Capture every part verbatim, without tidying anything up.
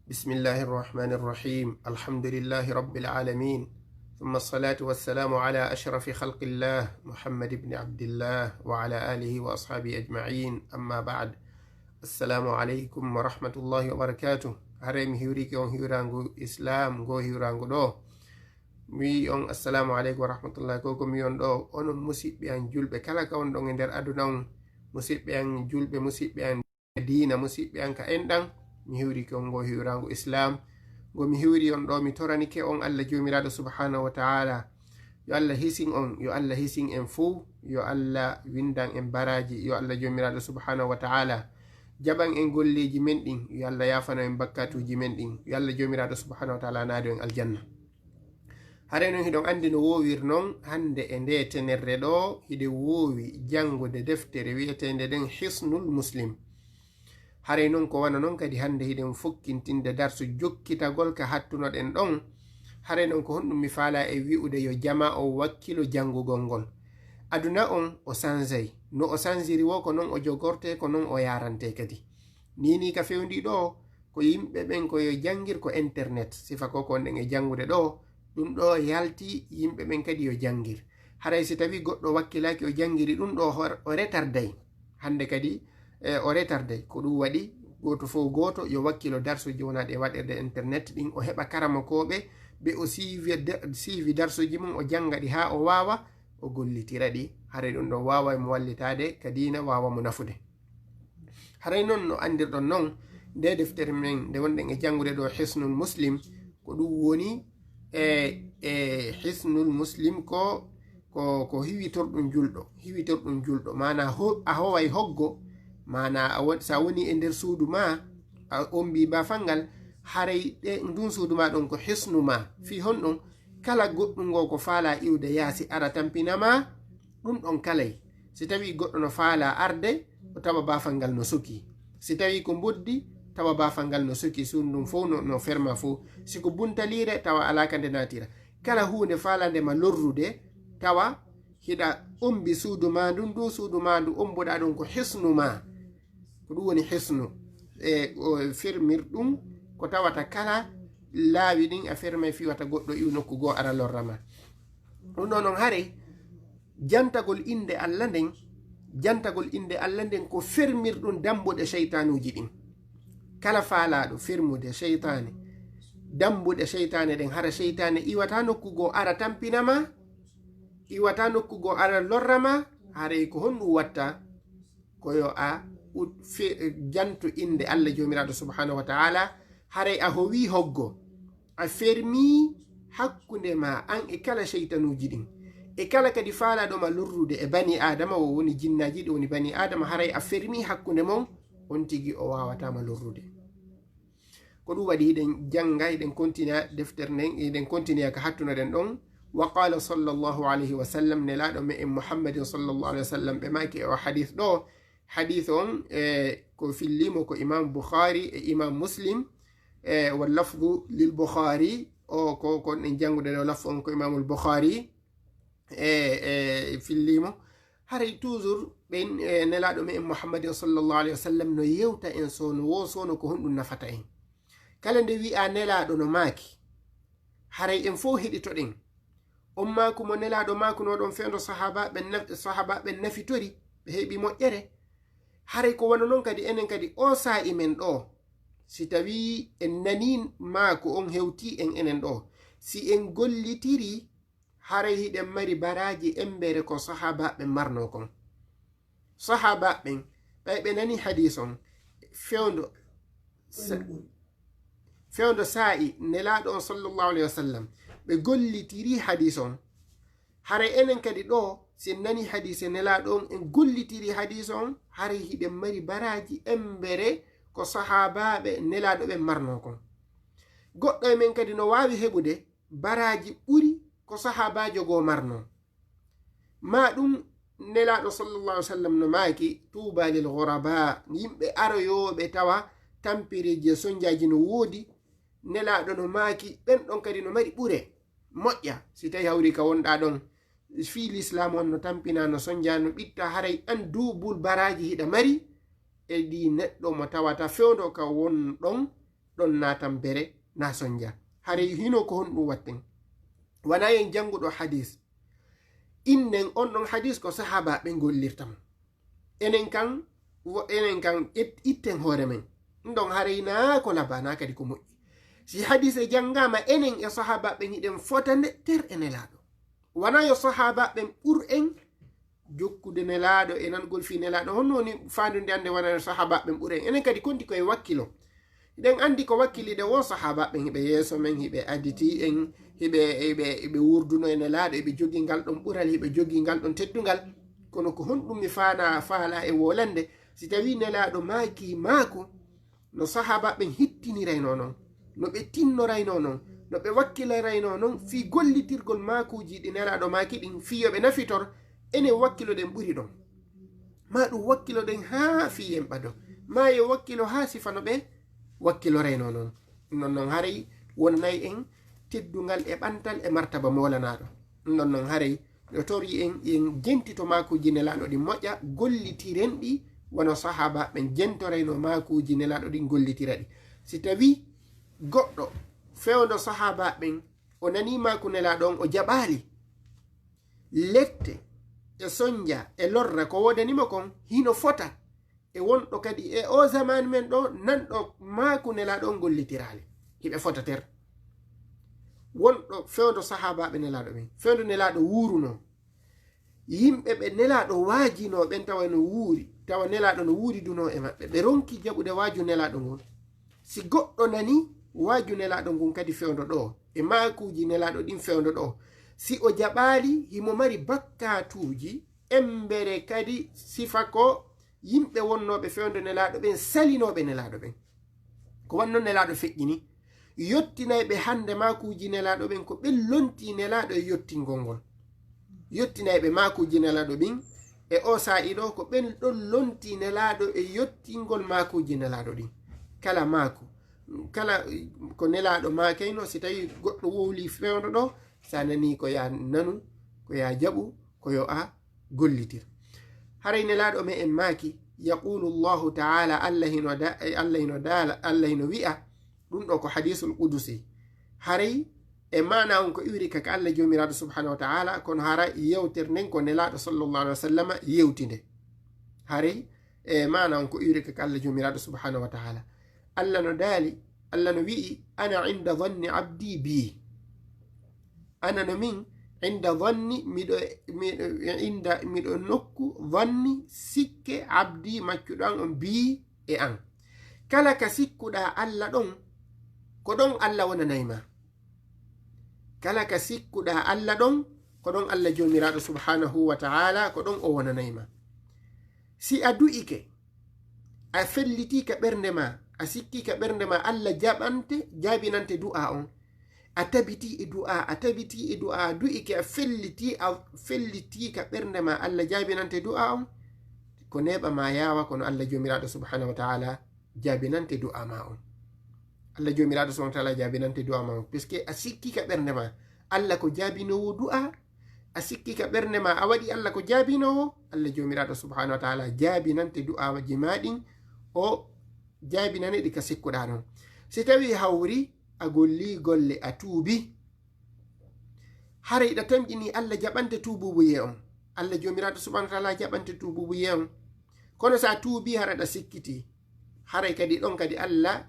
بسم الله الرحمن الرحيم. الحمد لله رب العالمين. ثم الصلاة والسلام على أشرف خلق الله محمد بن عبد الله وعلى آله وأصحابه أجمعين. أما بعد. السلام عليكم ورحمة الله وبركاته. Hare mi hiwrike on hiwrangu Islam, go hiwrangu ɗo. Mi wi'i on assalamu aleykum wa rahmatullahi. Ko ko mi on ɗo, onon musiɓɓe an julɓe, kala ka on ɗon e nder aduna on, musiɓɓe an julɓe, musiɓɓe an diina, musiɓɓe an ka enɗan, mi hiwrike on ngo hiwrangu Islam, ngo mi hiwri on ɗo, mi toranike on Allah Joomiraaɗo subhanahu wa ta'ala. Yo Allah hisin on, yo Allah hisin en fuu, yo Allah windan en baraaji, yo Allah Joomiraaɗo subhanahu wa ta'ala jaɓan en golleeji men ɗin, yo Allah yaafano en bakkatuuji men ɗin, yo Allah Joomiraaɗo subhanahu wa ta'ala naado en aljanna. Hare non hiɗon anndi no woowir non hannde e nde tenerre ɗo, hiɗe woowi janngude deftere wi'eteende nden Hisnul Muslim. Haray non ko wano non kadi hannde hiɗen fokkintinde darsu jokkitagol ka hattunoɗen ɗon. Haray non ko honɗum mi faala e wi'ude yo jama o wakkilo janngugol ngol. Aduna on o sanjay. No o sanjiri wo ko non o jogorte, ko non o yarante kadi. Ni ni ka fewndi ɗo, ko yimɓe ɓen ko yo janngir ko internet. Sifa ko kon ɗen e janngude ɗo, ɗum ɗo yalti yimɓe ɓen kadi yo janngir. Haray si tawi goɗɗo wakkilaaki o janngiri ɗum ɗo, hor-, o retarday. Hannde kadi, e, o retarday. Ko ɗum waɗi gooto fof gooto yo wakkilo darsuji wonaaɗi e waɗirde internet ɗin, o heɓa karamokooɓe, ɓe o siivi de-, siivi darsuji mum, o jannga ɗi haa o waawa, o gollitira ɗi. Haray ɗum ɗo waawa mo wallitaade ka diina, waawa mo nafude. Haray non no anndirɗon non, nde deftere men nde wonɗen e janngude ɗo, Hisnul Muslim, ko ɗum woni e, e Hisnul Muslim ko, ko, ko hiwitorɗum julɗo, hiwitorɗum julɗo. Maana ho-, a howay hoggo, maana a won-, sa woni e nder suudu ma, a ombi baafal ngal, haray ɗe, ndun suudu ma ɗon ko hisnu ma. Fii honɗum? Kala goɗɗum ngo ko faala iwde yaasi ara tampina ma, ɗum ɗon kalay. Si tawi goɗɗo no faala arde, o tawa baafal ngal no suki. Si tawi ko mboddi, tawa baafal ngal no suki, suudu ndun fow no, no ferma fow. Si ko buntaliire, tawa alaa ka nde naatira. Kala huunde faalande ma lorrude, tawa hiɗa ombi suudu ma ndun, ndu suudu ma ndu ombuɗa ɗum ko hisnu ma. Ko ɗum woni hisnu. E, o fermir ɗum, ko tawata kala laawi ɗin a fermay fii wata goɗɗo iw nokku goo ara lorra ma. Ɗum ɗo non haray, jantagol innde Allah nden, jantagol innde Allah nden ko fermirɗum dambuɗe seytaanuuji ɗin. Kala faalaaɗo fermude seytaane, dambuɗe seytaane ɗen, hara seytaane iwata nokku goo ara tampina ma, iwata nokku goo ara lorra ma, haray ko honɗum watta? Ko yo a ut-, fe-, jantu innde Allah Joomiraaɗo subhanahu wa ta'ala, haray a howi hoggo. A fermi hakkunde ma an e kala seytanuuji ɗin. E kala kadi faalaaɗo ma lorrude e bani Aadama, o woni jinnaaji ɗi woni bani Aadama, haray a fermi hakkunde mon, on tigi o waawata ma lorrude. Ko ɗum waɗi hiɗen jannga, hiɗen kontina deftere nden, hiɗen kontina ka hattunoɗen ɗon. Wa qala sallallahu alayhi wa sallam, nelaaɗo me'en Muhammadin sallallahu alayhi wa sallam, ɓe maaki e o hadith ɗo, hadith on, e, ko fillimo ko Imam Bukhari e Imam Muslim, e, wa lafdu lil Bukhari, o ko, ko ɗen janngude ɗo lafdu on ko Imamul Bukhari, e, e, fillimo. Haray toujours ɓen, e, nelaaɗo me'en Muhammadin sallallahu alayhi wa sallam no yewta en soono wo soono ko honɗum nafata en. Kala nde wi'a nelaaɗo no maaki, haray en fow heɗitoɗen. On maaku mo nelaaɗo maakuno ɗon fewndo sahaaba ɓen naf-, sahaaba ɓen nafitori, ɓe heɓi moƴƴere. Haray ko wano non kadi enen kadi o saa'i men ɗo, si tawi en nani maaku on hewti en enen ɗo, si en gollitiri, haray hiɗen mari baraaji embere ko sahaaba ɓen marno kon. Sahaaba ɓen, ɓay ɓe nani hadis on, fewndo sa-, fewndo saa'i nelaaɗo on sallallahu alayhi wa sallam, ɓe gollitiri hadis on. Haray enen kadi ɗo, si en nani hadise nelaaɗo on, en gollitiri hadis on, haray hiɗen mari baraaji embere ko sahaabaaɓe nelaaɗo ɓen marno kon. Goɗɗo e men kadi no waawi heɓude baraaji ɓuri ko sahaabaajo goo marno. Ma ɗum nelaaɗo sallallahu alaihi wasallam no maaki, "Tuuba lil ghuraba," yimɓe aroyooɓe tawa tampireeji e sonjaaji no woodi. Nelaaɗo no maaki, ɓen ɗon kadi no mari ɓure. Moƴƴa, si tawi hawri ka wonɗaa ɗon, fii lislaam on no tampinaa, no sonjaa, no ɓitta, haray an duubul baraaji hiɗa mari e ɗi neɗɗo mo tawata fewndo ka won ɗon, ɗon na tambere na sonja. Haray hino ko honɗum watten? Wona en jannguɗo hadis. Innen on ɗon hadis ko sahaabaaɓe gollirta mo. Enen kan, wo-, enen kan it-, itten hoore men. Ɗum ɗon haray na ko laba, na kadi ko moƴƴi. Si hadis e janngaama, enen e sahaabaaɓe hiɗen fota nde ter e Nelaaɗo. Wona yo sahaabaaɓe ɓur en jokkude Nelaaɗo e nangol fii Nelaaɗo. Honno woni faandude annde wona yo sahaabaaɓe ɓur en? Enen kadi konti koye wakkilo. Hiɗen anndi ko wakkiliɗe wo sahaabaaɓe hiɓe yeeso men, hiɓe aditi en, hiɓe, hiɓe, hiɓe wurduno e Nelaaɗo, hiɓe jogii ngal ɗon ɓural, hiɓe jogii ngal ɗon teddungal. Kono ko honɗum mi faana, faala e wolande? Si tawii Nelaaɗo maaki maaku, no sahaabaaɓe hittiniraynoo non, no ɓe tinnoraynoo non, no ɓe wakkiliraynoo non fii gollitirgol maakuuji ɗi Nelaaɗo maaki ɗin, fii yo ɓe nafitor, enen wakkiloɗen ɓuri ɗon. Maa ɗum wakkiloɗen haa fii en ɓado. Maa yo wakkilo haa sifa no ɓe wakkiloraynoo non. Ɗum ɗon non haray wonanay en teddungal e ɓantal e martaba moolanaaɗo. Ɗum ɗon non haray yo tori en, en jentito maakuuji Nelaaɗo ɗin moƴƴa, gollitiren ɗi wano sahaabaaɓe ɓen jentoraynoo maakuuji Nelaaɗo ɗin gollitira ɗi. Si tawii goɗɗo fewndo sahaabaaɓe ɓen o nanii maaku Nelaaɗo on, o jaɓaali, lette e sonja e lorra ko woodani mo kon, hino fota e wonɗo kadi e o zaman men ɗo, nanɗo maaku Nelaaɗo on gollitiraali. Hiɓe fota ter. Wonɗo fewndo sahaabaaɓe Nelaaɗo ɓen, fewndo Nelaaɗo wuurunoo. Yimɓe ɓe Nelaaɗo waajinoo ɓen tawa no wuuri, tawa Nelaaɗo no wuuridunoo e maɓɓe. Ɓe ronki jaɓude waaju Nelaaɗo ngun. Si goɗɗo nanii waaju Nelaaɗo ngun kadi fewndo ɗo, e maakuuji Nelaaɗo ɗin fewndo ɗo, si o jaɓaali, himo mari bakkaatuuji, embere kadi sifa ko yimɓe wonnooɓe fewndo Nelaaɗo ɓen, salinooɓe Nelaaɗo ɓen. Ko wanno Nelaaɗo feƴƴini, yottinayɓe hannde maakuuji Nelaaɗo ɓen, ko ɓen lontii Nelaaɗo e yottingol ngol. Yottinayɓe maakuuji Nelaaɗo ɓen e o saa'i ɗo, ko ɓen ɗon lontii Nelaaɗo e yottingol maakuuji Nelaaɗo ɗin. Kala maaku, kala ko Nelaaɗo maakayno, si tawii goɗɗo wowlii fewndo ɗo, sa nanii ko ya nanu, ko ya jaɓu, ko yo a gollitir. Haray Nelaaɗo me'en maaki, yaqulu Allahu ta'ala, Allah hino da-, Allah hino daala, Allah hino wi'a, ɗum ɗo ko hadiisul qudusi. Haray e maana on ko iwri ka, ka Allah Joomiraaɗo subhanahu wa ta'ala, kono hara yewtere nden ko Nelaaɗo sallallahu alaihi wa sallama yewti nde. Haray e maana on ko iwri ka, ka Allah Joomiraaɗo subhanahu wa ta'ala. Allah no daali, Allah no wi'i, "Ana inda dhanni abdi bi." Ana no min, inda dhanni, miɗo, miɗo, inda, miɗo nokku, dhanni, sikke, abdi, maccuɗo an on, bi, e an. Kala ka sikkuɗaa Allah ɗon, ko ɗon Allah wonanay ma. Kala ka sikkuɗaa Allah ɗon, ko ɗon Allah Joomiraaɗo subhanahu wa ta'ala, ko ɗon o wonanay ma. Si a du'ike, a fellitii ka ɓernde ma, a sikkii ka ɓernde ma, Allah jaɓante, jaabinante du'a on. A tabitii e du'a, a tabitii e du'a, a du'ike, a fellitii, a fellitii ka ɓernde ma, Allah jaabinante du'a on. Ko neeɓa ma yaawa, kono Allah Joomiraaɗo subhanahu wa ta'ala jaabinante du'a ma on. Allah Joomiraaɗo subhanahu wa ta'ala jaabinante du'a ma on. Puisque a sikkii ka ɓernde ma, Allah ko jaabinoowo du'a, a sikkii ka ɓernde ma, a waɗi Allah ko jaabinoowo, Allah Joomiraaɗo subhanahu wa ta'ala jaabinante du'aaji ma ɗin, o jaabinane ɗi ka sikkuɗaa ɗon. Si tawii hawri a gollii golle, a tuubi, haray ɗa tamƴinii Allah jaɓante tuubuubuyee on. Allah Joomiraaɗo subhanahu wa ta'ala jaɓante tuubuubuyee on. Kono si a tuubii, hara ɗa sikkitii, haray kadi ɗon kadi Allah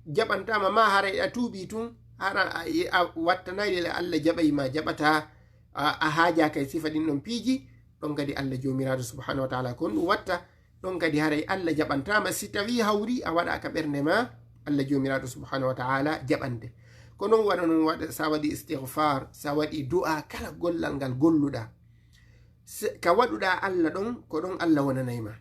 jaɓantaama ma, haray a tuubii tun, hara a, a wattanaali le Allah jaɓay ma, jaɓataa, a, a haajaaka e sifa ɗin ɗon piiji, ɗon kadi Allah Joomiraaɗo subhanahu wa ta'ala ko honɗum watta, ɗon kadi haray Allah jaɓantaama si tawii hawri a waɗa ka ɓernde ma, Allah Joomiraaɗo subhanahu wa ta'ala jaɓante. Ko non waɗa non waɗa, sa waɗi istighfar, sa waɗi du'a, kala gollal ngal golluɗaa, se-, ka waɗuɗaa Allah ɗon, ko ɗon Allah wonanay ma.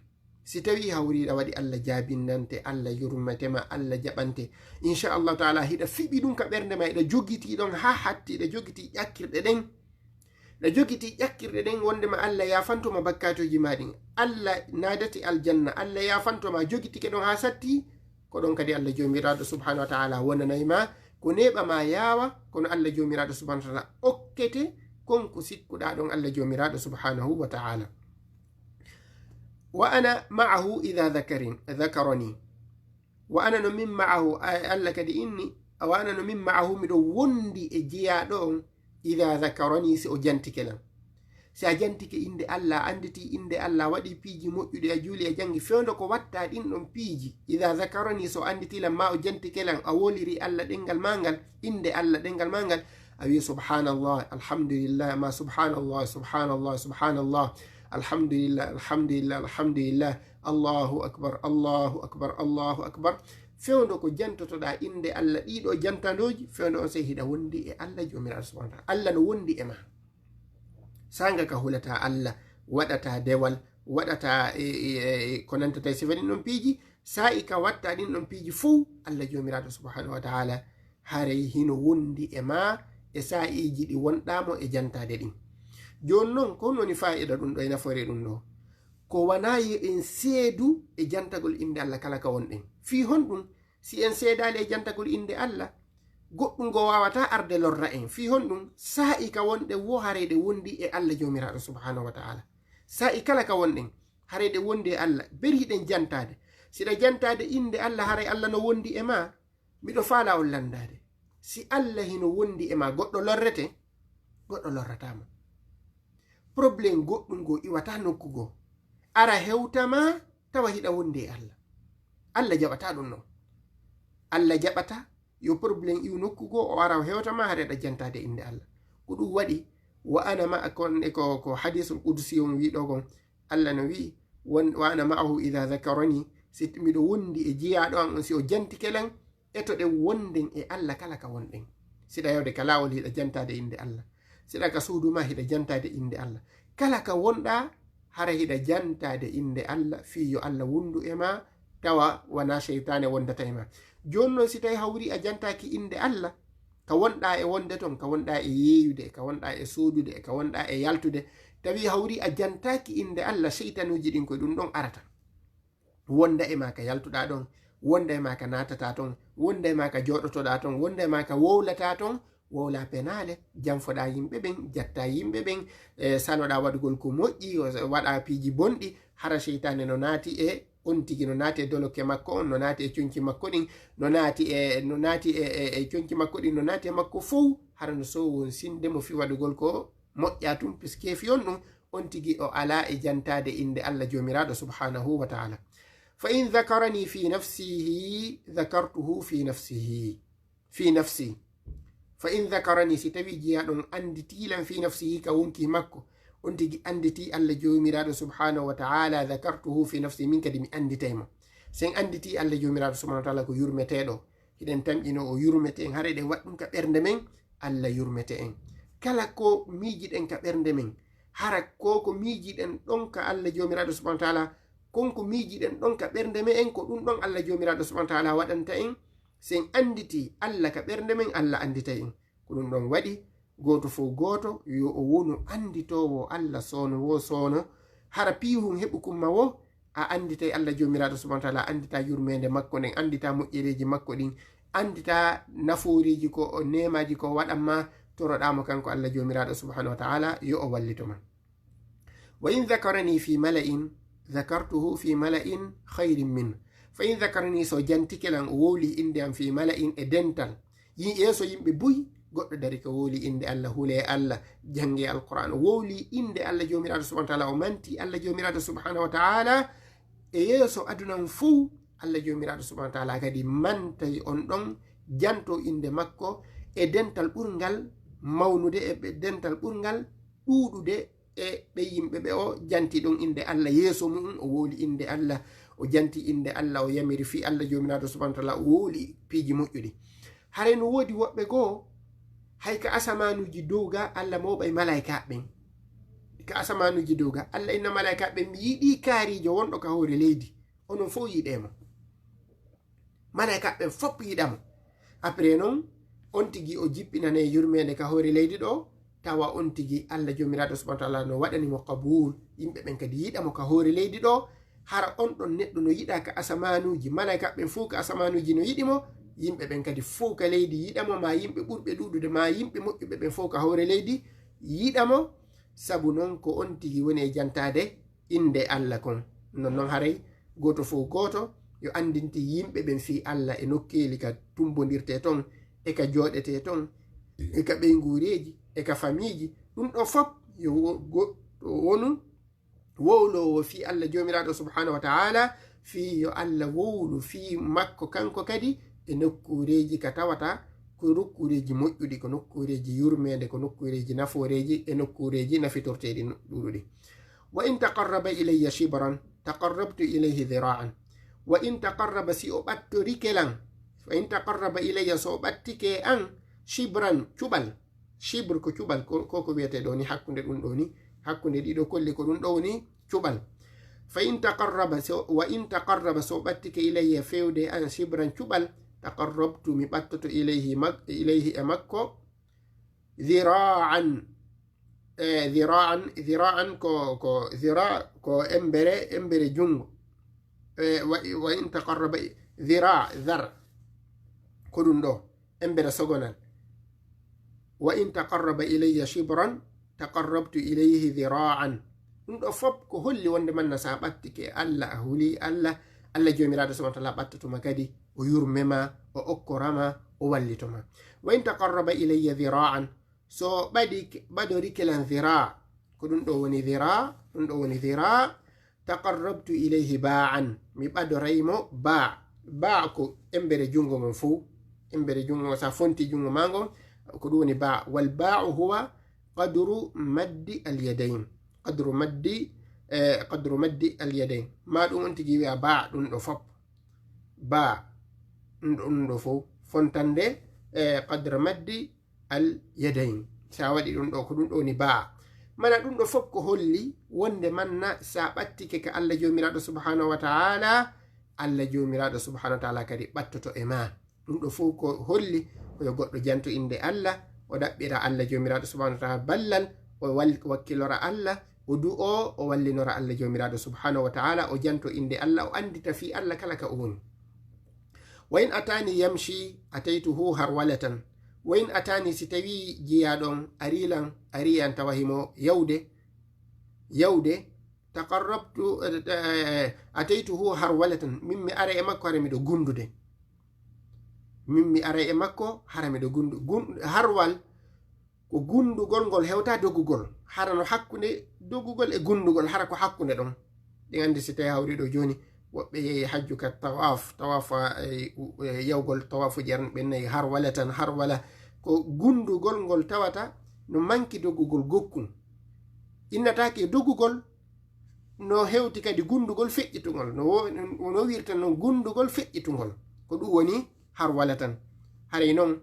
Si tawii hawriiɗa waɗi, Allah jaabinante, Allah yurmete ma, Allah jaɓante. Insha Allahu ta'ala, hiɗa fiɓi ɗum ka ɓernde ma, hiɗa jogitii ɗon haa hatti, hiɗa jogitii ƴakkirɗe ɗen. Hiɗa jogitii ƴakkirɗe ɗen wonde ma Allah yaafanto ma bakkaatuuji ma ɗin. Allah naadate aljanna, Allah yaafanto ma, jogitike ɗon haa satti, ko ɗon kadi Allah Joomiraaɗo subhanahu wa ta'ala wonanay ma. Ko neeɓa ma yaawa, kono Allah Joomiraaɗo subhanahu wa ta'ala okkete kon ko sikkuɗaa ɗon Allah Joomiraaɗo subhanahu wa ta'ala. Wa ana ma'ahu idha dhakarin-, dhakarani. Wa ana no min ma'ahu, ay Allah kadi inni, wa ana no min ma'ahu, miɗo wondi e jeyaaɗo on, ida zakarani, si o jantike lan. Si a jantike innde Allah, a annditi innde Allah, a waɗi piiji moƴƴuɗi, a juuli, a janngi, fewndo ko watta ɗin ɗon piiji. Ida zakarani, so annditi lan, ma o jantike lan, a woliri Allah ɗenngal maa ngal, innde Allah ɗenngal maa ngal, a wi subhanallah, alhamdulillah, ma subhanallah, subhanallah, subhanallah, alhamdulillah, alhamdulillah, alhamdulillah, Allahu akbar, Allahu akbar, Allahu akbar. Fewndo ko jantotoɗaa innde Allah ɗiɗo jantandooji, fewndo on sey hiɗa wondi e Allah Joomiraaɗo subhanahu wa ta'ala. Allah no wondi e ma. Sanga ka hulata Allah, waɗata dewal, waɗata e, e, e, ko nantata e sifa ɗin ɗon piiji, sa'i ka watta ɗin ɗon piiji fow, Allah Joomiraaɗo subhanahu wa ta'ala haray hino wondi e ma e sa'iiji ɗi wonɗaamo e jantaade ɗin. Jooni non, ko woni fa'ida ɗum ɗo e nafoore ɗum ɗo? Ko wanaa yo en seedu e jantagol innde Allah kala ka wonɗen. Fii honɗum? Si en seedaali e jantagol innde Allah, goɗɗum ngo waawataa arde lorra en. Fii honɗum? Saa'i ka wonɗen wo haray ɗe wondi e Allah Joomiraaɗo subhanahu wa ta'ala. Saa'i kala ka wonɗen, haray ɗe wondi e Allah. Beri hiɗen jantaade. Siɗa jantaade innde Allah, haray Allah no wondi e ma. Miɗo faala on lanndaade. Si Allah hino wondi e ma, goɗɗo lorrete? Goɗɗo lorrataa ma. Problème goɗɗum goo iwataa nokku goo. Ara hewta ma, tawa hiɗa wondi e Allah. Allah jaɓataa ɗum non. Allah jaɓataa yo problème iw nokku goo, o ara o hewta ma, haray hiɗa jantaade innde Allah. Ko ɗum waɗi, wa ana ma, kon, e ko, ko hadisul qudsi on wi ɗo kon. Allah no wi, won, wa ana ma'ahu idha dhakarani, si miɗo wondi e jiyaaɗo an on, si o jantike lan, etoɗen wonden e Allah kala ka wonɗen. Siɗa yawde ka laawol hiɗa jantaade innde Allah. Siɗa ka suudu ma hiɗa jantaade innde Allah. Kala ka wonɗaa, hara hiɗa jantaade innde Allah, fii yo Allah wondu e ma, tawa wanaa seytaane wondata e ma. Jooni non, si tawi hawri a jantaaki innde Allah, ka wonɗaa e wonde ton, ka wonɗaa e yeeyude, ka wonɗaa e soodude, ka wonɗaa e yaltude, tawi hawri a jantaaki innde Allah, seytanuuji ɗin ko ɗum ɗon arata. Wonda e ma ka yaltuɗaa ɗon, wonda e ma ka naatataa ton, wonda e ma ka jooɗotoɗaa ton, wonda e ma ka wowlataa ton, wowlaa penaale, janfoɗaa yimɓe ɓen, jattaa yimɓe ɓen, e, sanoɗaa waɗugol ko moƴƴi, o, waɗaa piiji bonɗi, hara seytaane no naati e on tigi, no naati e dolokke makko on, no naati e conci makko ɗin, no naati e, no naati e, e, e conci makko ɗin, no naati e makko fow, hara no sowonsinde mo fii waɗugol ko moƴƴaa tun, puisque fii on ɗum, on tigi o alaa e jantaade innde Allah Joomiraaɗo subhanahu wa ta'ala. Fa in dhakarani fi nafsihi, dhakartuhu fi nafsihi. Fi nafsi. Fa in dhakarani, si tawi jiyaaɗo on anditii lan fi nafsihi ka wonki makko, on tigi anditii Allah Joomiraaɗo subhanahu wa ta'ala, dhakartuhu fi nafsi, min kadi mi anditay mo. Si en anditii Allah Joomiraaɗo subhanahu wa ta'ala ko yurmeteeɗo, hiɗen tamƴinoo o yurmete en, hara eɗen waɗa ɗum ka ɓernde men, Allah yurmete en. Kala ko miijiɗen ka ɓernde men, hara ko ko miijiɗen ɗon ka Allah Joomiraaɗo subhanahu wa ta'ala, kon ko miijiɗen ɗon ka ɓernde men, ko ɗum ɗon Allah Joomiraaɗo subhanahu wa ta'ala waɗanta en. Si en anditii Allah ka ɓernde men, Allah anditay en. Ko ɗum ɗon waɗi, gooto fow gooto yo o wonu anditoowo Allah soono wo soono. Hara piihun heɓukun ma wo, a anditay Allah Joomiraaɗo subhanahu wa ta'ala, a andita yurmeende makko nden, andita moƴƴereeji makko ɗin, andita nafooriiji ko o, neemaaji ko waɗan ma, toroɗaa mo kanko Allah Joomiraaɗo subhanahu wa ta'ala yo o wallito ma. Wa in dhakarani fi mala'in, dhakartuhu fi mala'in khayrin min. Fa in dhakarani, so jantike lan, o wowli innde am fi mala'in, e dental, yi-, yeeso yimɓe buy, goɗɗo dari ko wowli innde Allah, hulee Allah, jannge Alqur'aan, o wowli innde Allah Joomiraaɗo subhanahu wa ta'ala, o manti Allah Joomiraaɗo subhanahu wa ta'ala e yeeso aduna on fow, Allah Joomiraaɗo subhanahu wa ta'ala kadi mantay on ɗon janto innde makko e dental ɓurngal mawnude, e ɓe-, dental ɓurngal ɗuuɗude e ɓe yimɓe ɓe o janti ɗon innde Allah yeeso mu'un, o wowli innde Allah, o janti innde Allah, o yamiri fii Allah Joomiraaɗo subhanahu wa ta'ala, o wowli piiji moƴƴuɗi. Haray no woodi woɓɓe goo, hay ka asamaanuuji dow ga, Allah mawɓay malaykaaɓe ɓen. Ka asamaanuuji dow ga, Allah inna malaykaaɓe ɓen, "Mi yiɗii kaariijo wonɗo ka hoore leydi." Onon fow yiɗee mo. Malaykaaɓe ɓen fow yiɗa mo. Après non, on tigi o jippinane yurmeende ka hoore leydi ɗo, tawa on tigi Allah Joomiraaɗo subhanahu wa ta'ala no waɗani mo qabuul, yimɓe ɓen kadi yiɗa mo ka hoore leydi ɗo, hara on ɗon neɗɗo no yiɗaa ka asamaanuuji, malaykaaɓe ɓen fow ka asamaanuuji no yiɗi mo, yimɓe ɓen kadi fow ka leydi yiɗa mo, ma yimɓe ɓurɓe ɗuuɗude, ma yimɓe moƴƴuɓe ɓen fow ka hoore leydi yiɗa mo, sabu non ko on tigi woni e jantaade innde Allah kon. Non non haray gooto fow gooto yo anndinte yimɓe ɓen fii Alla e nokkeeli ka tumbondirtee ton, e ka jooɗetee ton, e ka ɓeynguureeji, e ka famiiji. Ɗum ɗoo fof yo wo-, goɗɗo wonu wowloowo fii Alla Joomiraaɗo Subhaanahu wa Ta'aala, fii yo Alla wowlu fii makko kanko kadi e nokkuureeji ka tawata ko nokkuureeji moƴƴuɗi, ko nokkuureeji yurmeende, ko nokkuureeji nafooreeji e nokkuureeji nafitorteeɗi no-, ɗuuɗuɗi. "Wa in taqarraba ilayya shibran, taqarrabtu ilayhi dhira'an. Wa in taqarraba, si o ɓattorike lan, fa in taqarraba ilayya, so o ɓattike an, shibran, cuɓal." Shibr ko cuɓal, ko, ko, ko wiyetee ɗoo ni, hakkunde ɗum ɗoo ni, hakkunde ɗiɗo kolli ko ɗum ɗoo woni cuɓal. "Fa in taqarraba, so, wa in taqarraba, so ɓattike ilayya, fewde an, shibran, cuɓal, taqarrabtu, mi ɓattoto, ilayhi, mak-, ilayhi, e makko, dhira'an." E, dhira'an, dhira'an ko, ko dhira, ko embere, embere junngo. E, wa, wa in taqarraba i-, dhira, dhar. Ko ɗum ɗoo, embere sogonal. "Wa in taqarraba ilayya shibran, taqarrabtu ilayhi dhira'an." Ɗum ɗoo fof ko holli wonde manna sa ɓattike Alla, a huli Alla, Alla Joomiraaɗo Subhaanahu wa Ta'aala ɓattoto ma kadi, o yurme ma, o okkora ma, o wallito ma. "Wa in taqarraba ilayya dhira'an." So ɓadi, ɓadorike lan dhira, ko ɗum ɗoo woni dhira, ɗum ɗoo woni dhira, "taqarrabtu ilayhi ba'an." Mi ɓadoray mo ba. Ba ko embere junngo ngon fow. Embere junngo ngon, sa fonti junngo ma ngon, ko ɗum woni ba. "Wal ba'u huwa qadru maddi al yadayn." Qadru maddi, eh, qadru maddi al yadayn. Ma ɗum on tigi wi'a ba, ɗum ɗoo fof. Ba, ɗum ɗoo, ɗum ɗoo fof. Fontande, eh, qadra maddi al yadayn. Sa waɗi ɗum ɗoo, ko ɗum ɗoo woni ba. Mana ɗum ɗoo fof ko holli wonde manna sa ɓattike ka Alla Joomiraaɗo Subhaanahu wa Ta'aala, Alla Joomiraaɗo Subhaanahu wa Ta'aala kadi ɓattoto e ma. Ɗum ɗoo fof ko holli ko yo goɗɗo janto innde Alla, o ɗaɓɓira Alla Joomiraaɗo Subhaanahu wa Ta'aala ballal, o wal-, wakkilora Alla, o du'oo, o wallinora Alla Joomiraaɗo Subhaanahu wa Ta'aala, o janto innde Alla, o anndita fii Alla kala ka o woni. "Wa in atani yamshi, ataytuhu harwalatan." "Wa in atani", si tawii jiyaaɗo on arii lan, arii an tawa himo yawde, yawde, "taqarrabtu, eh, eh, ataytuhu harwalatan." Min mi aray e makko, hara miɗo gunndude. Min mi aray e makko, hara miɗo gunndu-, gun-, harwal ko gunndugol ngol hewta doggugol. Hara no hakkunde doggugol e gunndugol, hara ko hakkunde ɗon. Ɗin anndi si tawi hawri ɗoo jooni, woɓɓe yehi hajju ka tawaf, tawaf, eh, u-, eh, yawgol tawafuuji arɗi ɓen nayi, harwalatan, harwala. Ko gunndugol ngol tawata no manki doggugol gokkun. Innataake doggugol no hewti kadi gunndugol feƴƴitungol. No wo-, no wirta non gunndugol feƴƴitungol. Ko ɗum woni harwalatan. Haray non,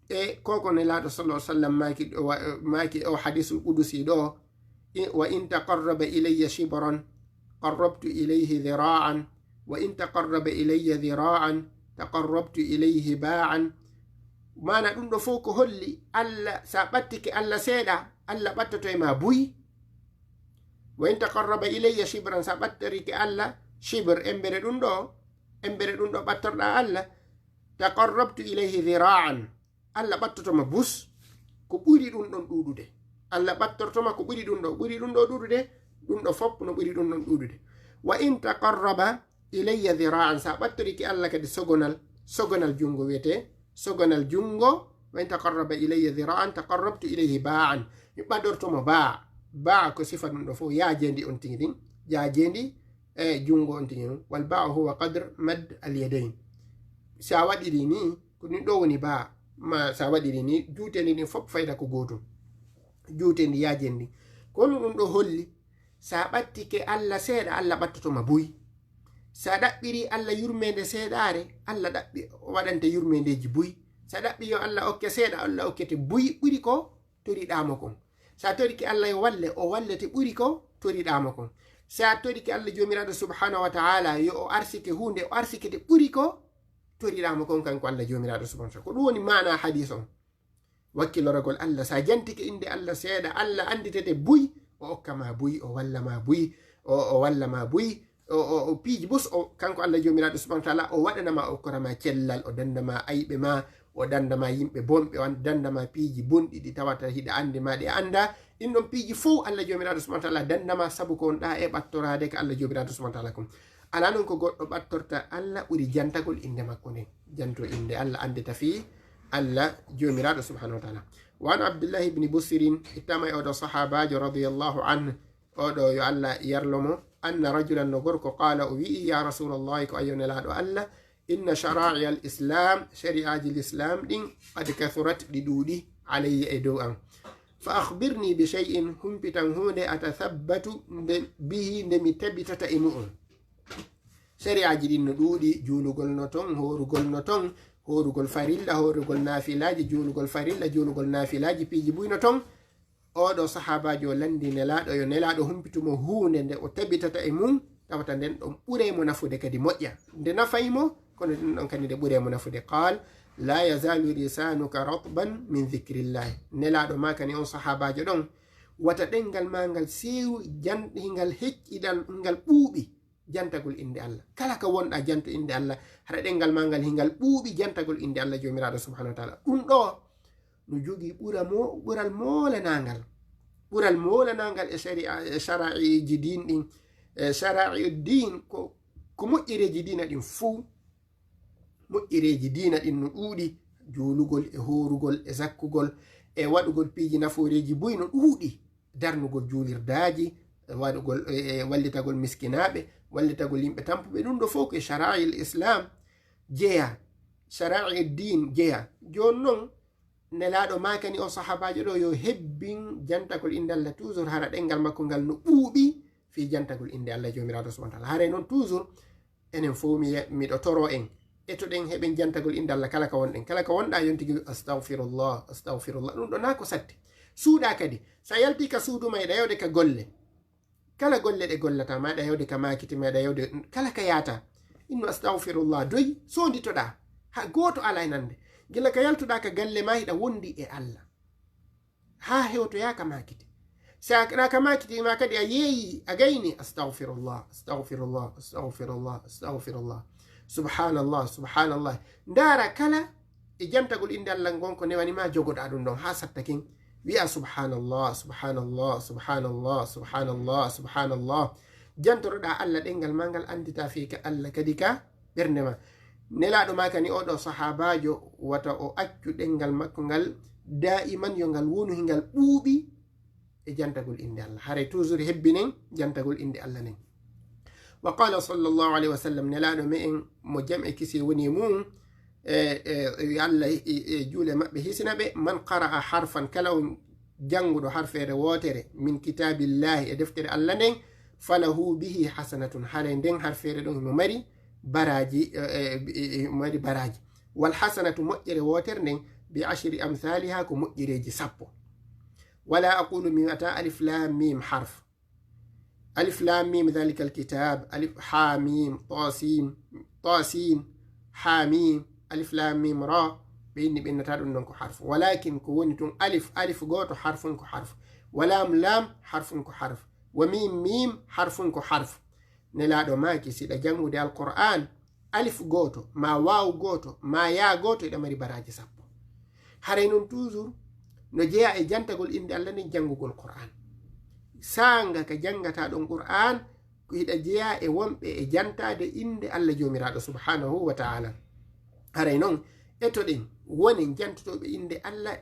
e koko Nelaaɗo sallallahu alaihi wasallam maaki ɗo, wa-, maaki o hadisul qudusi ɗo, i-, "Wa in taqarraba ilayya shibran, qarrabtu ilayhi dhira'an, wa in taqarraba ilayya dhira'an, taqarrabtu ilayhi ba'an." Maana ɗum ɗo fof ko holli Alla, sa ɓattike Alla seeɗa, Alla ɓattoto e ma buy. "Wa in taqarraba ilayya shibran", sa ɓattorike Alla shibr, embere ɗum ɗo, embere ɗum ɗo ɓattorɗa Alla, "taqarrabtu ilayhi dhira'an", Alla ɓattoto ma bus ko ɓuri ɗum ɗon ɗuuɗude. Alla ɓattorto ma ko ɓuri ɗum ɗo, ɓuri ɗum ɗo ɗuuɗude, ɗum ɗo fof no ɓuri ɗum ɗon ɗuuɗude. "Wa in taqarraba ilayya dhira'an", sa ɓattorike Alla kadi sogonal, sogonal junngo wiyete, sogonal junngo, "wa in taqarraba ilayya dhira'an taqarrabtu ilayhi ba'an", mi ɓadorto mo baa. Baa ko sifa ɗum ɗo fof, yaajendi on tigi ɗin, yaajendi e junngo on tigi ɗum. "Wal ba'u huwa qadr mad al yadayn." Sa waɗiri ni, ko ɗum ɗo woni baa, ma sa waɗiri ni, juutendi ɗin fof fayda ko gootum. Juutendi, yaajendi. Kono ɗum ɗo holli, sa ɓattike Alla seeɗa, Alla ɓattoto ma buy. Sa ɗaɓɓiri Alla yurmeende seeɗaare, Alla ɗaɓɓi, o waɗante yurmeendeeji buy. Sa ɗaɓɓi yo Alla okke seeɗa, Alla okkete buy ɓuri ko toriɗaa mo kon. Sa torike Alla yo walle, o wallete ɓuri ko toriɗaa mo kon. Sa torike Alla Joomiraaɗo Subhaanahu wa Ta'aala yo o arsike huunde, o arsikete ɓuri ko toriɗaa mo kon, kanko Alla Joomiraaɗo Subhaanahu wa Ta'aala. Ko ɗum woni maana hadiis on. Wakkiloragol Alla, sa jantike innde Alla seeɗa, Alla annditete buy, o okka ma buy, o walla ma buy, o, o walla ma buy, o, o, o piiji bus, o, kanko Alla Joomiraaɗo Subhaanahu wa Ta'aala, o waɗana ma, o okkora ma cellal, o danda ma ayɓe ma, o danda ma yimɓe bonɓe, o an-, danda ma piiji bonɗi ɗi tawata hiɗa anndi ma ɗi a annda. Ɗin ɗon piiji fow Alla Joomiraaɗo Subhaanahu wa Ta'aala danda ma sabu ko wonɗa e ɓattoraade ka Alla Joomiraaɗo Subhaanahu wa Ta'aala kon. Alaa non ko goɗɗo ɓattorta Allah ɓuri jantagol innde makko nden. Janto innde Allah, anndita fii Allah Joomiraaɗo subhanahu wa taala. Wa an Abdullahi ibni Busirin, ittama e oɗo sahaabaajo radiyallahu anhu, oɗo yo Allah yarlo mo, anna rajulan, no gorko, qaala, o wi'i, ya Rasulallahi, ko ayo Nelaaɗo Allah, inna shara'i al islam, shari'aaji l'islam ɗin, qad kathurat, ɗi ɗuuɗi, alayya, e dow an. Fa akhbirni bi shay'in, humpitan huunde, atathabbatu nde, bihi, nde mi tabitata e mu'un. Shari'aaji ɗin no ɗuuɗi, juulugol no ton, hoorugol no ton, hoorugol farilla, hoorugol naafilaaji, juulugol farilla, juulugol naafilaaji, piiji buy no ton. Oɗo sahaabaajo o lanndi Nelaaɗo, yo Nelaaɗo humpitu mo huunde nde o tabitata e mum, tawata nden ɗon ɓuree mo nafude kadi moƴƴa. Nde nafay mo, kono ɗum ɗon kadi nde ɓuree mo nafude. Qaal, la yazaalu lisaanuka ratban min dhikrillahi. Nelaaɗo maakani on sahaabaajo ɗon, wata ɗenngal maa ngal seewu, jan-, hingal hecciɗal, ngal ɓuuɓi jantagol innde Allah. Kala ka wonɗa janto innde Allah, hara ɗenngal maa ngal hingal ɓuuɓi jantagol innde Allah Joomiraaɗo subhanahu wa taala. Ɗum ɗo no jogii ɓura mo-, ɓural moolanangal. Ɓural moolanangal e shari'a, e shara'iiji diin ɗin. E shara'i diin ko, ko moƴƴereeji diina ɗin fow. Moƴƴereeji diina ɗin no ɗuuɗi, juulugol e hoorugol e zakkugol e waɗugol piiji nafooreeji buy no ɗuuɗi. Darnugol juulirdaaji, e waɗugol, e, e wallitagol miskinaaɓe, wallitagol yimɓe tampuɓe, ɗum ɗo fow ko e shara'il Islam jeya, shara'il diin jeya. Jooni non, Nelaaɗo maakani on sahaabaajo ɗo yo hebbin jantagol innde Allah, toujours hara ɗenngal makko ngal no ɓuuɓi fii jantagol innde Allah Joomiraaɗo subhanahu wa taala. Haray non toujours enen fow mi, miɗo toro en, etoɗen heɓen jantagol innde Allah kala ka wonɗen. Kala ka wonɗa yontigi, astagfirullah, astagfirullah. Ɗum ɗo na ko satti. Suuɗa kadi. Sa yalti ka suudu ma, eɗa yawde ka golle. Kala golle ɗe gollata, ma eɗa yawde ka maakiti, ma eɗa yawde kala ka yaata. Inno astagfirullah, doy, sonditoɗa. Ha gooto ala e nande. Gila ka yaltuɗa ka galle ma, hiɗa wondi e Allah. Haa hewtoyaa ka maakiti. Si a, na ka maakiti ma kadi a yeeyi, a gayni, astagfirullah, astagfirullah, astagfirullah, astagfirullah. Subhanallah, subhanallah. Ndaara kala e jantagol innde Allah ngon ko newani ma, jogoɗa ɗum ɗon haa satta kin. Wi'a subhanallah, subhanallah, subhanallah, subhanallah, subhanallah. Jantoroɗa Allah ɗenngal ma ngal, anndita fii ka Allah kadi ka ɓernde ma. Nelaaɗo maakani oɗo sahaabaajo wata o accu ɗenngal makko ngal daa'iman, yo ngal wonu hingal ɓuuɓi e jantagol innde Allah. Haray toujours hebbinen jantagol innde Allah nden. Wa qala sallallahu alayhi wa sallam, Nelaaɗo me'en mo jam e kisi woni e mum, e, e, e Allah e, e juule maɓɓe hisina ɓe, man qara'a harfan, kala on jannguɗo harfeere wootere, min kitaabillahi, e deftere Allah nden, falahu bihi hasanatun, haray nden harfeere ɗon himo mari baraaji, e, e, e, e, mari baraaji. Wal hasanatu, moƴƴere wootere nden, bi ashri amthaliha, ko moƴƴereeji sappo. Wala aqulu, mi wi'ata alif lam mim harf. Alif lam mim dhalika alkitab, alif ha mim, ta sin, ta sin, ha mim, alif lam mim ra, ɓe inni ɓe innata ɗum non ko harf. Walakin ko woni tun alif, alif gooto harfun ko harf. Wa lam lam harfun ko harf. Wa mim mim harfun ko harf. Nelaaɗo maaki, si ɗa janngude Alqur'aan, alif gooto, maa waaw gooto, maa yaa gooto, eɗa mari baraaji sappo. Haray non toujours no jeyaa e jantagol innde Allah nden, janngugol Qur'aan. Saanga ka janngataa ɗon Qur'aan, ko hiɗa jeyaa e wonɓe e jantaade innde Allah Joomiraaɗo subhaanahu wa ta'ala. Haray non, etoɗen, wonen jantotooɓe innde Allah,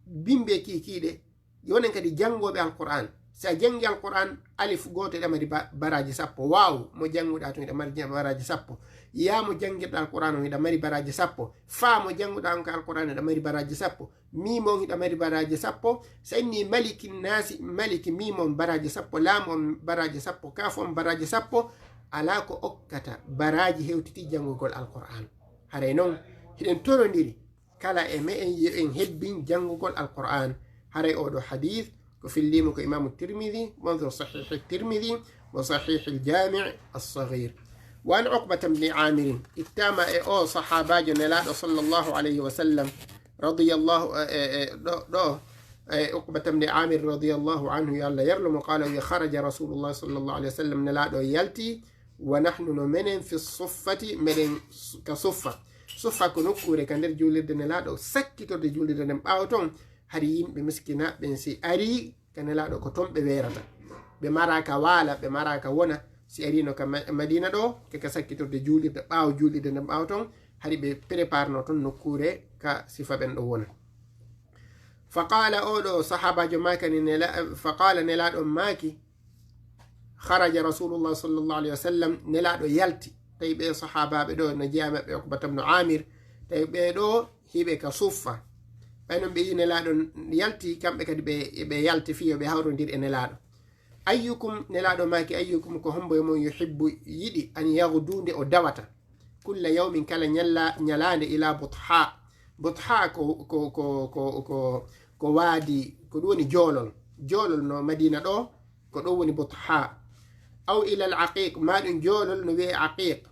bimbe kiikiiɗe, wonen kadi janngooɓe Alqur'aan. Si a janngi Alqur'aan, alif gooto eɗa mari ba-, baraaji sappo. Waaw mo jannguɗaa tun eɗa mari ja-, baraaji sappo. Yaa mo janngirɗaa Alqur'aan on eɗa mari baraaji sappo. Faa mo jannguɗaa on ka Alqur'aan eɗa mari baraaji sappo. Miim on hiɗa mari baraaji sappo. Sa inni Maliki Naasi, Maliki, miim on baraaji sappo. Laam on baraaji sappo. Kaaf on baraaji sappo. Alaa ko okkata baraaji hewtiti janngugol Alqur'aan. Haray non, hiɗen torondiri. Kala e me'en yo en hebbin janngugol Alqur'aan. Haray oo ɗoo hadiis ko filliima ko Imaamu Tirmidi, wanzur Sahiih Tirmidi wa Sahiih al-Jaami' as-Sagiir. Wa an Uqbata bni Aamirin, ittaama e oo sahaabaajo Nelaaɗo sallallahu alayhi wa sallam, radiyallahu, e, e, e, ɗo, ɗo, e, Uqbata bni Aamir radiyallahu anhu, yo Allah yarlo mo, qaala, wi, kharaja Rasuulullah sallallahu alayhi wa sallam, Nelaaɗo yalti, wa nahnu, no menen, fi suffati, meɗen su-, ka suffa. Suffa ko nokkuure ka nder juulirde Nelaaɗo, sakkitorde juulirde nden. Ɓaawo ton, hari yimɓe miskinaaɓe ɓen si arii ka Nelaaɗo, ko ton ɓe weerata. Ɓe maraa ka waala, ɓe maraa ka wona, Si arino ka Madina ɗo, ke ka sakkitorɗe juulirde, ɓaawo juulirde nden ɓaawo ton, hari ɓe prépareno ton nokkuure ka sifa ɓen ɗo wona. Faqala, oɗo sahabajo makani, faqala, nelaɗo maki, kharaja rasulullah sallallahu alaihi wasallam, nelaɗo yalti. Tawi ɓe sahabaɓe ɗo no jeya maɓɓe Uqbata bnu Amir, tawi ɓe ɗo hiɓe ka suffa. Ɓay non ɓe yi nelaɗo yalti, kamɓe kadi ɓe yalti fiyo ɓe hawrondir e nelaɗo. Ayyukum, nelaɗo maki, ayyukum, ko hombo e mon, yuhibbu, yiɗi, an yaghdu, nde o dawata, kulla yawmin, kala ñalla, ñalande, ila butha. Butha ko, ko, ko, ko, ko, ko waadi, ko ɗum woni joolol. Joolol no Madina ɗo, ko ɗum woni butha. Aw ila al aqiq, ma ɗum joolol no wi'e aqiq.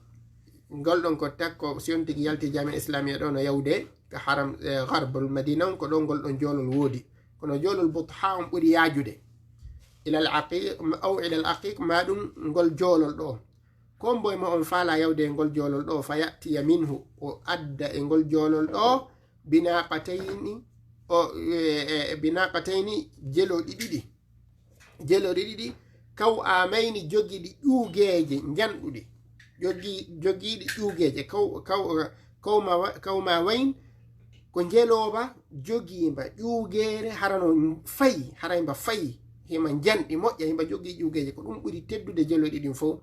Ngol ɗon ko takko, si on tigi yalti jami'a islamiyya ɗo no yawde ka haram, eh, gharbul Madina on, ko ɗon ngol ɗon joolol woodi. Kono joolol butha on ɓuri yaajude. Ila al aqiq, aw ila al aqiq, ma ɗum ngol joolol ɗo. Ko hombo e mon faala yawde e ngol joolol ɗo, fa ya'tiya minhu, o adda e ngol joolol ɗo, binaqatayni, o, e, e, binaqatayni, jelooɗi ɗiɗi. Jelooɗi ɗiɗi, kaw amayni, jogiiɗi ƴuugeeje njanɗuɗe. Jogi-, jogiiɗi ƴuugeeje, kaw, kaw, kaw ma wa-, kaw ma wayn, ko njelooba jogiimba ƴuugeere, hara no fayi, hara himba fayi, hima njanɗi moƴƴa, himba jogii ƴuugeeje, ko ɗum ɓuri teddude jelooɗi ɗin fow.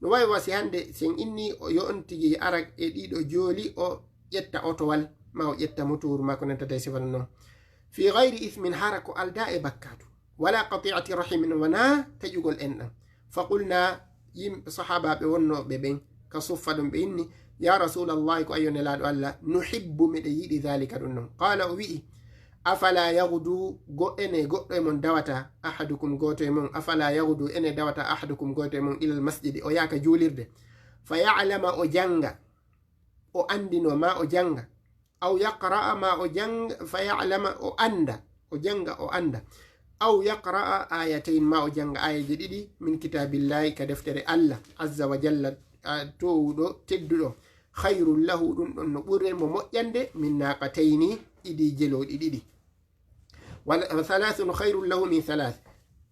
No wawi wa si hande sen inni o yo on tigi ara e ɗiɗo jooli, o ƴetta otowal, ma o ƴetta motoru ma ko nantata e sifal non. Fi ghayri ithmin, hara ko alda e bakkatu. Wala qati'ati rahimin, wona taƴugol enɗan. Fa qulna, yim-, sahabaɓe wonnooɓe ɓen ka suffa ɗum ɓe inni, ya Rasulallahi, ko ayo Nelaaɗo Allah, nuhibbu, miɗen yiɗi dhalika ɗum non. Qala, o wi'i, afala yaghdu, go-, ene goɗɗo e mon dawata, ahadukum, gooto e mon, afala yaghdu, ene dawata, ahadukum, gooto e mon, ilal masjidi, o yaaka juulirde, fa ya'lama, o jannga, o anndino, ma o jannga, aw yaqra'a, ma o jannga, fa ya'lama, o annda, o jannga, o annda, aw yaqra'a ayatayn, ma o jannga aayeeje ɗiɗi, min kitabillahi, ka deftere Allah, azza wa jalla, a, toowuɗo, tedduɗo, khayrun lahu, ɗum ɗon no ɓurre mo moƴƴande, min naqatayni, ɗiɗi jelooɗi ɗiɗi. Wala, wa thalathun khayrun lahu min thalath.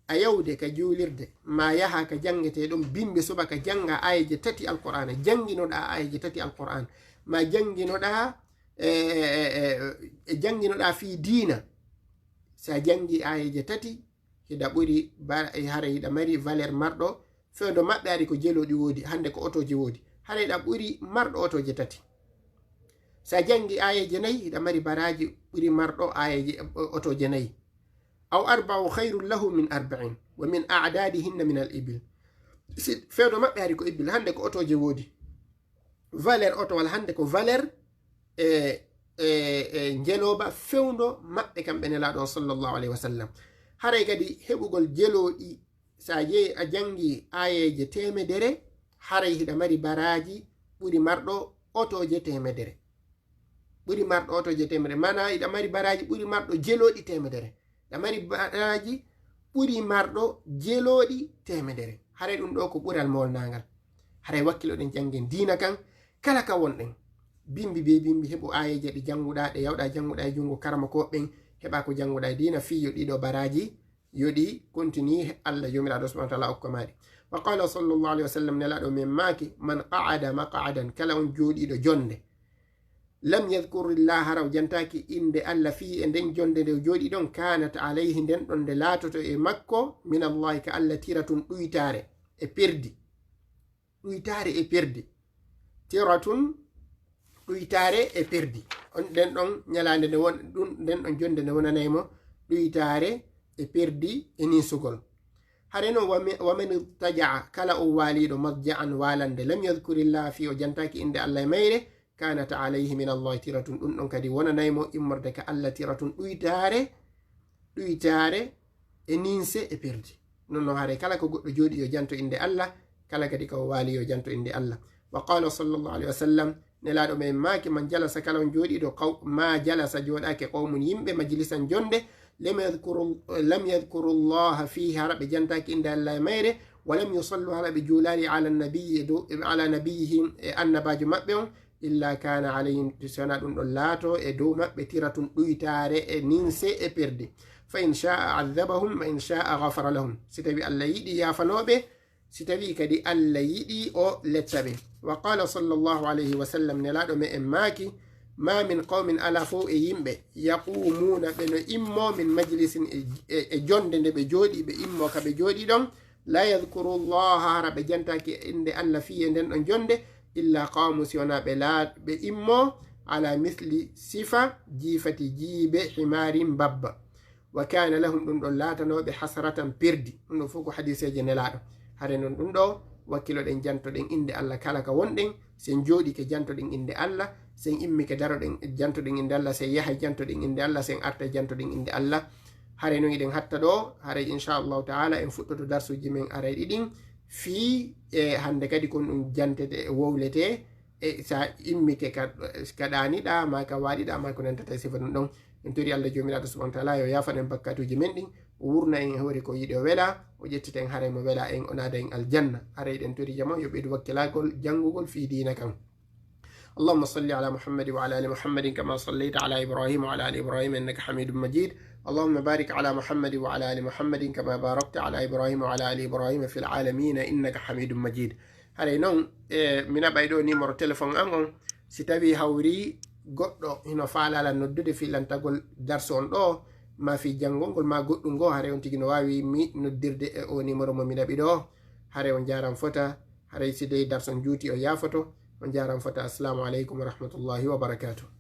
A yawde ka juulirde, ma yaha ka janngete ɗum bimbi subaka, jannga aayeeje tati Alqur'aana, jannginoɗa aayeeje tati Alqur'aan, ma jannginoɗa, e, e, e, e, jannginoɗa fii diina. Sa janngi aayeeje tati, hiɗa ɓuri ba-, e, haray hiɗa mari valeur marɗo fewndo maɓɓe, ari ko jelooɗi woodi, hannde ko otooje woodi. Haray hiɗa ɓuri marɗo otooje tati. Sa janngi aayeeje nayi, hiɗa mari baraaji ɓuri marɗo aayeeje, o-, otooje nayi. Aw arba'u khayrun lahu min arba'in, wa min a'dadihinna min al ibil. Si fewndo maɓɓe hari ko ibil, hannde ko otooje woodi. Valeur otowal hannde ko valeur e, e, e njelooba fewndo maɓɓe kamɓe Nelaaɗo on sallallahu alayhi wa sallam. Haray kadi heɓugol jelooɗi, sa jeyi a janngi aayeeje teemedere, haray hiɗa mari baraaji ɓuri marɗo otooje teemedere. Ɓuri marɗo otooje teemedere. Mana hiɗa mari baraaji ɓuri marɗo jelooɗi teemedere. Hiɗa mari baraaji ɓuri marɗo jelooɗi teemedere. Haray ɗum ɗo ko ɓural moolnangal. Haray wakkiloɗen janngen diina kan, kala ka wonɗen. Bimbi be bimbi, heɓu aayeeje ɗe jannguɗa, ɗe yawɗa jannguɗa e junngo karamokooɓe ɓen, heɓa ko jannguɗa e diina, fii yo ɗiɗo baraaji, yo ɗi continue, Allah Joomiraaɗo subhanahu wa ta'ala okka ma ɗi. Wa qala sallallahu alayhi wa sallam, Nelaaɗo men maaki, man qa'ada maq'adan, kala on jooɗiiɗo jonnde, lam yadhkurillaha, hara o jantaaki innde Allah fii e nden jonnde nde o jooɗii ɗon, kanat alayhi, nden ɗon nde laatoto e makko, min Allahi, ka Allah, tiratun, ɗuytaare e perdi. Ɗuytaare e perdi. Tiratun, ɗuytaare e perdi. On, nden ɗon ñalaande nde won-, ɗum, nden ɗon jonnde nde wonanay mo ɗuytaare e perdi e ninsugol. Hare non, wa mi-, wa man idtaja'a, kala o waaliiɗo, madja'an, waalande, lam yadhkurillaha fii, o jantaaki innde Allah e mayre, kanat alayhi min Allahi tiratun, ɗum ɗon kadi wonanay mo immorde ka Allah tiratun, ɗuytaare, ɗuytaare e ninse e perdi. Non non, haray kala ko goɗɗo jooɗii yo janto innde Allah, kala kadi ka o waali yo janto innde Allah. Wa qala sallallahu alayhi wa sallam, Nelaaɗo men maaki, man jalasa, kala on jooɗiiɗo, qaw-, ma jalasa, jooɗaake, qawmun, yimɓe, majlisan, jonnde, lam yadhkuru, lam yadhkuru Allaha fihi, hara ɓe jantaaki innde Allah e mayre, wa lam yusallu, hara ɓe juulaali ala nabiyyi, e dow, ala nabiyyihim, e annabaajo maɓɓe on, illa kana alayhim, si wonaa ɗum ɗon laato e dow maɓɓe tiratun, ɗuytaare e ninse e perdi. Fa in sha'a adhabahum wa in sha'a ghafara lahum. Si tawi Allah yiɗi yaafanooɓe, Si tawii kadi Allah yiɗii o letta ɓe. Wa qala sallallahu alayhi wa sallam, Nelaaɗo me'en maaki, ma min qawmin, alaa fow e yimɓe, yaqumuuna, ɓe no immoo, min majlisin, e, e, e jonnde nde ɓe jooɗii, ɓe immoo ka ɓe jooɗii ɗon, la yadhkuru llaha, hara ɓe jantaaki innde Allah fii e nden ɗon jonnde, illa qaamu, si wonaa ɓe laa-, ɓe immoo, ala misli sifa jiifati, jiibe himaarin, mbabba. Wa kana lahum, ɗum ɗon laatanoo ɓe, hasratan, perdi. Ɗum ɗon fow ko hadiiseeje Nelaaɗo. Hare non ɗum ɗoo, wakkiloɗen jantoɗen innde Allah kala ka wonɗen, sen jooɗike jantoɗen innde Allah, sen immike daroɗen jantoɗen innde Allah, sen yahay jantoɗen innde Allah, sen artay jantoɗen innde Allah. Hare non hiɗen hatta ɗoo, hare inchallahu taala en fuɗɗoto darsuuji men arayɗi ɗin fii e hannde kadi kon ɗum jantete e wowlete, e sa immike ka, ka ɗaaniɗaa, ma ka waaɗiɗaa, ma ko nantata e sifa ɗum ɗon. En tori Allah Joomiraaɗo subhanahu wa taala yo yaafan en bakkatuuji men ɗin, o wurna en e hoore ko yiɗi o wela, o ƴettita en haray mo wela en, o naada en aljanna. Haray ɗen tori jama yo ɓeydu wakkilagol janngugol fii diina kan. اللهم صل على محمد وعلى آل محمد كما صليت على إبراهيم وعلى آل إبراهيم إنك حميد مجيد. اللهم بارك على محمد وعلى آل محمد كما باركت على إبراهيم وعلى آل إبراهيم في العالمين إنك حميد مجيد. Haray non, e, mi naɓay ɗoo numéro téléphone an on. Si tawii hawri goɗɗo hino faalaa lan noddude fii lantagol darsu on ɗoo, ma fii janngol ngol, ma goɗɗum goo, haray on tigi no waawi mi noddirde e o numéro mo mi naɓi ɗoo. Haray on jaaran fota, haray si dey darsu on juuti o yaafoto. On jaaran fota. Assalamu aleykum wa rahmatullahi wa barakatuh.